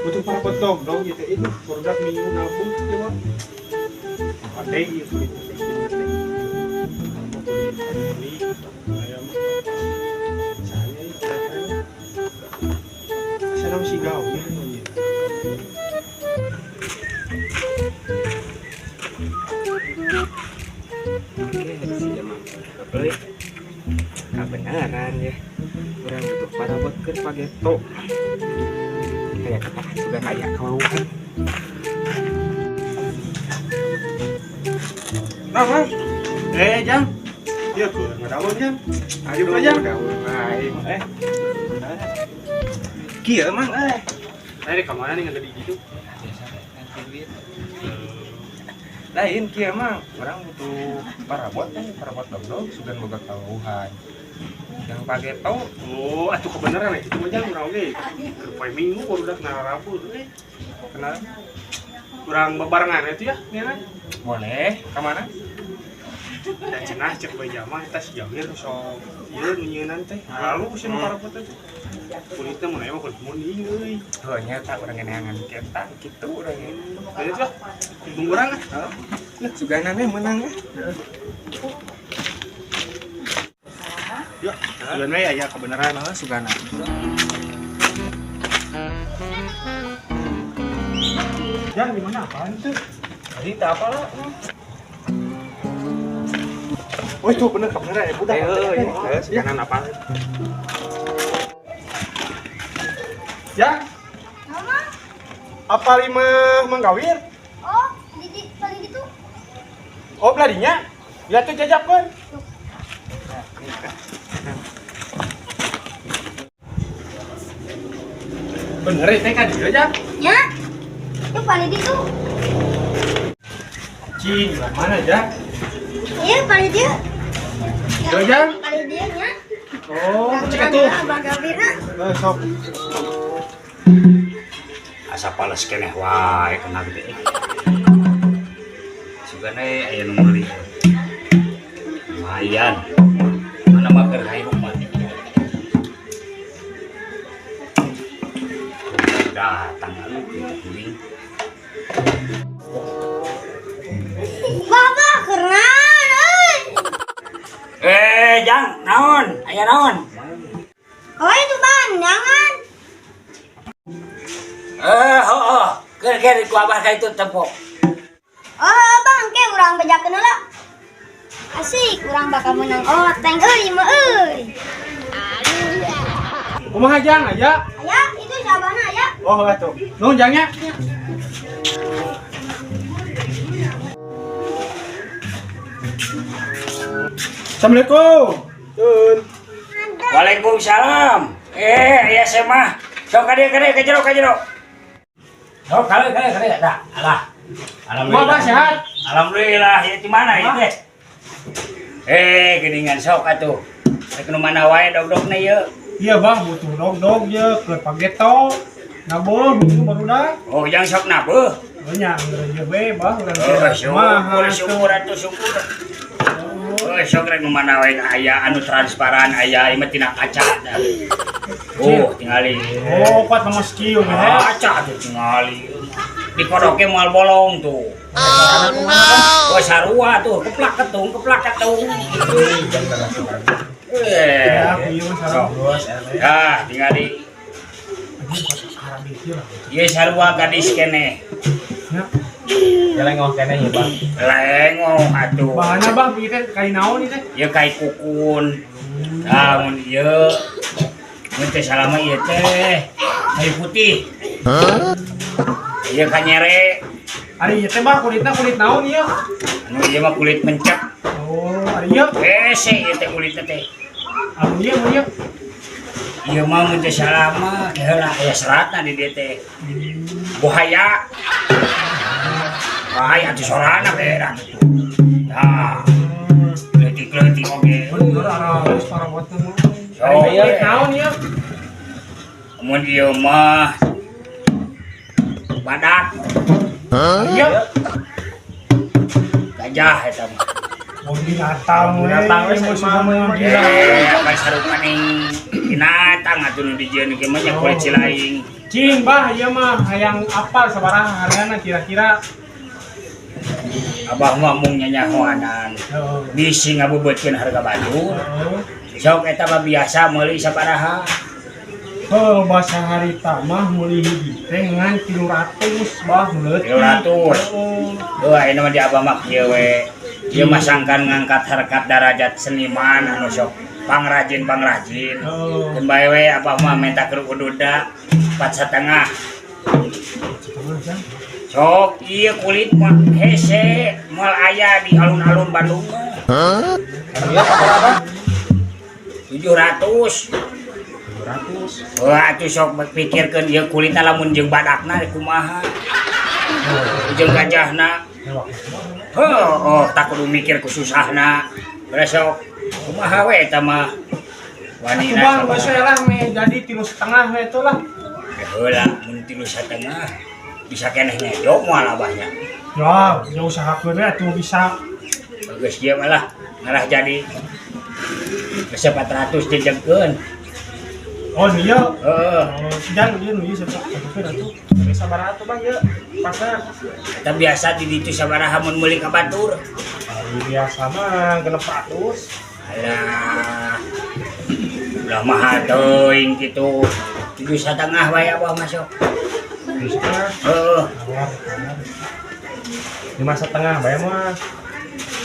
Butuh parabot dog gitu itu produk minggu nabung gitu mah. Ade gitu gitu. Beli aya mah. Saya saya si gawe ya. Oke, si emang beli kebenaran ya. Urang butuh parabot keur pageto. Kayak kata sudah kayak kemauan. Nah, Bang. Eh, Jang. Iya, keur ngadaun, Jang. Aduh, Ayo, Jang. daun lain. Eh, Kieu emang eh. Saya di mana nih ngagedi gitu? Biasa nanti duit. Lain kieu emang urang butuh parabot kan, parabot dog sugan boga kawuhan. Yang pageto. Oh, atuh kebenaran ya itu mah Jang urang oge. Keur poe Minggu barudak narabu euy. Kenal? Urang bebarengan itu ya, nih. Boleh, ke mana? Dan cenah cek bae jama eta si Jawir sok ieu nu nyieunnan teh. Halus sih nu parabot teh. Kulitna mun aya mah kulit muning euy. Oh, nyata urang neangan kita gitu urang. Jadi tuh tunggu urang ah. Lah, suganan we menang eh. Ya, sugan we aya kebenaran. Oh, sugana. Jang di mana apaan tuh? Tadi tak apa lah. Oh, itu bener kebenaran ya budak. Eh, suganan apaan? Ya. Apa lima manggawir? Oh, di paling itu. Oh, beladinya? Ya tuh jajapkeun. Bener ya teh ka dieu, Jang? Ya. Itu paling itu. Cing, lah mana, Jang? Iya, paling dia. Yo, Jang. Paling dia nya. Oh, cek atuh. Abang Gawir na. Eh, sok. Asa pales keneh wae kena gede. Sugana aya nu meuli. Lumayan. Mana mah keur hirup mah. Datang anu kitu kuring. Baba keran euy. Eh, Jang, naon? Aya naon? Oh, itu Bang, jangan. Eh, heueuh. Keur ku abah ka itu tempok. Oh, Bang, ke urang bejakeun heula. Asik, urang bakal menang oteng euy mah euy. Kumaha, Jang? Aya? Aya, itu sabana aya. Oh, atuh. Nuhun, Jang nya. Ya. Assalamualaikum. Tun. Waalaikumsalam. Eh, aya semah. Sok ka dieu ka dieu ka jero ka jero. Sok ka dieu ka dieu ka dieu. Dah, alah. Alhamdulillah. Bapak sehat? Alhamdulillah, ya di mana itu teh? Eh, geuningan sok atuh. Rek nu mana wae dog-dogna ieu. Iya, Bang, butuh dog-dog ye keur pageto. Nabeuh minggu barudak. Oh, jang sok nabeuh. Oh nya, ieu we, Bang, urang Oh, teh syukur, syukur atuh syukur. Oh, sok rek nu mana wae aya anu transparan aya ieu mah tina kaca dah. Oh, tingali. Oh, kuat sama skill we. Kaca tuh tingali. Dikodoke moal bolong tuh. Oh, no. Oh, sarua tuh, keplak ketung, keplak ketung. Eh. Ya, ieu mah sarua. Ah, tingali. Ieu sarua gadis keneh. Ya. Ya lengoh keneh ya, Bang. Lengoh atuh. Bahanna Bang, ieu teh kai naon ieu teh? Ieu kai kukun. Tah mun ieu mun teh salama ieu teh kayu putih. Ieu kanyere. Ari ieu teh Bang kulitna kulit naon ieu? Anu ieu mah kulit mencek. Oh, ari ieu. Hese ieu teh kulitna teh. Anu ieu mun ieu. Ieu mah mun teh salama heula aya seratna di dieu teh. Buhaya. Bahaya atuh sorana beda tuh. Tah. Leutik-leutik oge. Bener aralus parabotna mah. Oh, Ari ieu naon ieu? Mun ieu mah badak. Ari ieu Gajah eta mah. Mau binatang we, Binatang we, mau sama mah gila. Eh, akan sarupaning binatang. binatang atuh nu dijieun ge mah nya kulit cilaing. Cing bah ieu mah hayang apal sabaraha hargana kira-kira. Abah mah mung nyanyahoanan. Heeh. Bisi ngabebeutkeun harga batur. Heeh. Sok eta mah biasa meuli sabaraha? Oh, bahasa harita mah meuli hiji teh ngan 300 bah nu leutik. 300. Heeh. Heuh, ayeuna mah di abah mah kieu we. Ieu mah sangkan ngangkat harkat darajat seniman anu sok pangrajin-pangrajin. Heeh. Keun bae we abah mah menta keur ududa 4,5. Setengah jam. Sok ieu kulit mah hese moal aya di alun-alun Bandung mah. Iya, berapa? 700. 700. Wah, atuh sok pikirkeun ieu kulitna lamun jeung badakna kumaha. Jeung gajahna. Heuh, oh tak kudu mikir kususahna. Beres sok kumaha we eta mah. Wani Atuh bang, geus we lah me jadi 3,5 we itu lah. Heula mun 3,5 bisa keneh ngejo moal abahnya. Ya, ya usahakeun we atuh bisa. Bagus ieu malah ngalah jadi geus 400 jejegkeun. Oh, iya. Heeh. Oh, jangan ieu nu ieu satukeun atuh. Geus sabaraha atuh bang ieu? Pasar. Eta biasa di ditu sabaraha mun meuli ka batur? Ari biasa mah 600. Alah. Ulah mahal teuing kitu. 7,5 wae abah masuk. 7,5. Heeh. 5,5 bae mah.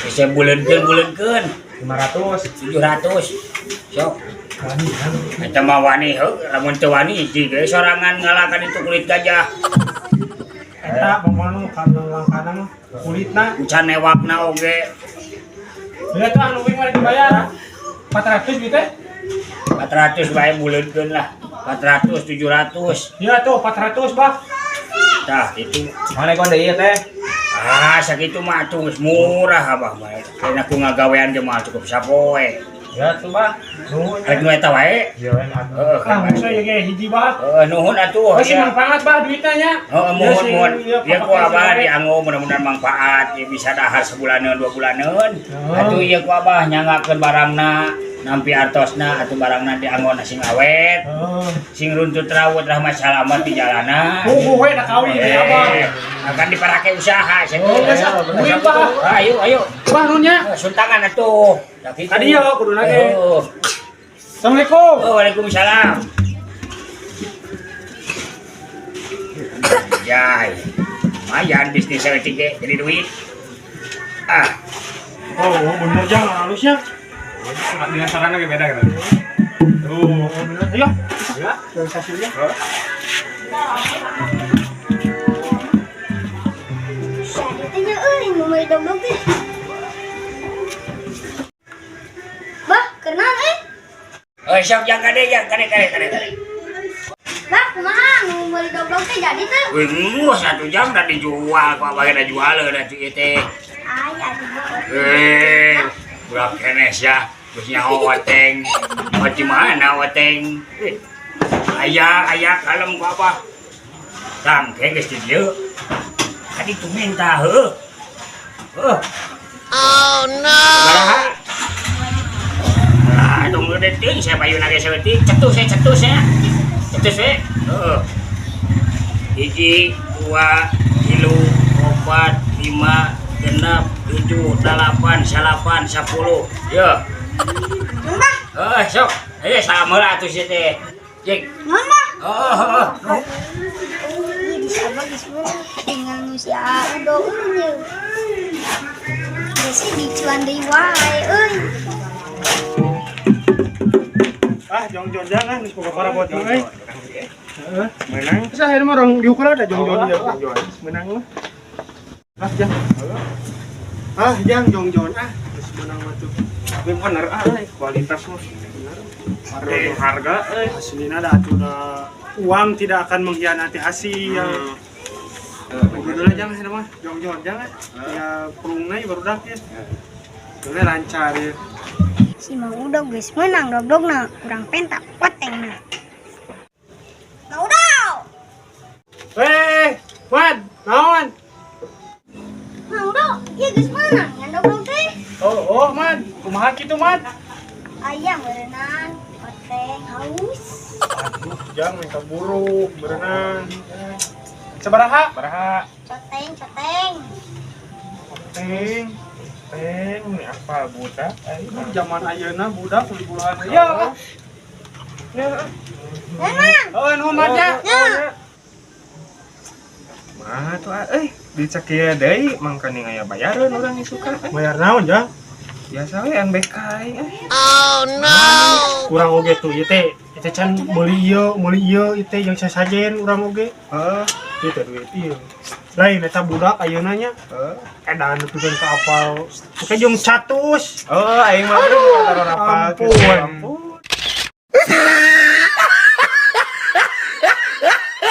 Bisa buleunkeun. 500. 700. Sok. Wani kan. Eta mah wani heuh, lamun teu wani jiga sorangan ngalakan itu kulit gajah. Eta pamanu kana langkana mah kulitna. Encan newakna oge. Ya tuh anu wing mah dibayar. 400 gitu teh. 400 bae buleunkeun lah. 400 700. Ya tuh 400 bah. Tah itu. Mana kon deui teh? Ah, sakitu mah atuh geus murah abah mah. Kayakna ku ngagawean ge moal cukup sapoe. Ya tuh bah. Nuhun. Arek nu eta wae. Iya, aduh. Heeh, Ah, maksudnya ya ge hiji bah. Heeh, nuhun atuh. Masih Ya. manfaat bah duitnya nya. Heeh, muhun muhun. Iya, Ieu ku abah dianggo mudah-mudahan manfaat, ieu bisa dahar sebulaneun dua bulaneun. Oh. Atuh ieu ku abah nyanggakeun barangna, nampi artosna atuh barangna dianggo sing awet, Heeh. sing runtut rawut rahmat salamat di jalana. Puguh we da kawin ya abah. Eh, akan diparake usaha sia. Oh, geus ah. Duit bah. Ayo ayo. Bah nunya. Suntangan atuh. Tah kitu. Kadieu kuduna ge. Oh. Assalamualaikum. Oh, waalaikumsalam. Jai. Lumayan bisnis saeutik ge jadi duit. Ah, Oh, bener jang halusnya. Dengan sarana ge beda gitu. Tuh, bener. Ayo. Ya. Sensasinya. Itu nya euy nu meuli dog-dog teh. Bah, kenal eh. Oh, sok jang kade jang kade kade kade kade. Bah, kumaha nu meuli dog-dog teh jadi teu? Wih, 1 jam dah dijual, kok abah dah jual dah tuh ieu teh. Aya atuh bah. Eh, budak kenes ya, geus nyaho oteng. Di mana oteng? Eh, aya aya kalem ku abah. Tangke geus di dieu. Tadi tuh minta heuh. Heuh. Oh no. Ah, tunggu detik, saya payun lagi saeutik. Cetus saya, cetus ya. Cetus we. Heeh. 1, 2, 3, 4, 5, 6, 7, 8, 9, 10. Yo. Nuhun bah. Heuh, sok. Ayo salam heula atuh sia teh. Cik. Nuhun bah. Heeh, heeh. Ih, di sabah geus meunang tinggal nu si Udo euy ye. Geus dicuan deui wae euy. Ah, jongjon jangan geus boga parabot mah euy. Heeh, menang. Terus akhirnya mah orang diukur ada jongjon ya. Menang mah. Ah, jang. Ah, jang jongjon ah. Geus menang mah tuh. Tapi bener ah, euy, kualitas mah bener. Eh, Harga euy. Aslina dah atuh dah uang tidak akan mengkhianati hasil. Begitulah jangan akhirnya mah jongjon jangan. Ya perungna baru dak ya. Boleh lancar ya. Si Mang Udo geus meunang dog-dogna, urang penta potengna. Mang Udo! Eh, Wan, naon? Mang Udo, ieu geus meunang ngan dog-dog teh. Oh, oh, Man, kumaha kitu, Man? Aya meureunan, oteng haus. Aduh, jang minta buruk berenang. Sabaraha? Baraha? Coteng, coteng. Teng. Teng, ini apa budak? Aing mah. Zaman ayeuna budak liburan. Ya. Ya. Memang. Oh, nuhun aja. Ya. Mah tuh ah, euy, dicek ieu deui mangkaning aya bayareun urang isukan. Eh. Bayar naon, Jang? Biasa we NBK aing eh. Kurang oge tuh ieu teh. Ieu teh can meuli ieu ieu teh yang sasajen urang oge. Heeh. Ieu teh duit ieu. Lain eta budak ayeuna nya Heeh. edan nepikeun ka apal. Oke jeung catus. Oh, aing mah taruh rapal Ampun. gitu. Ampun.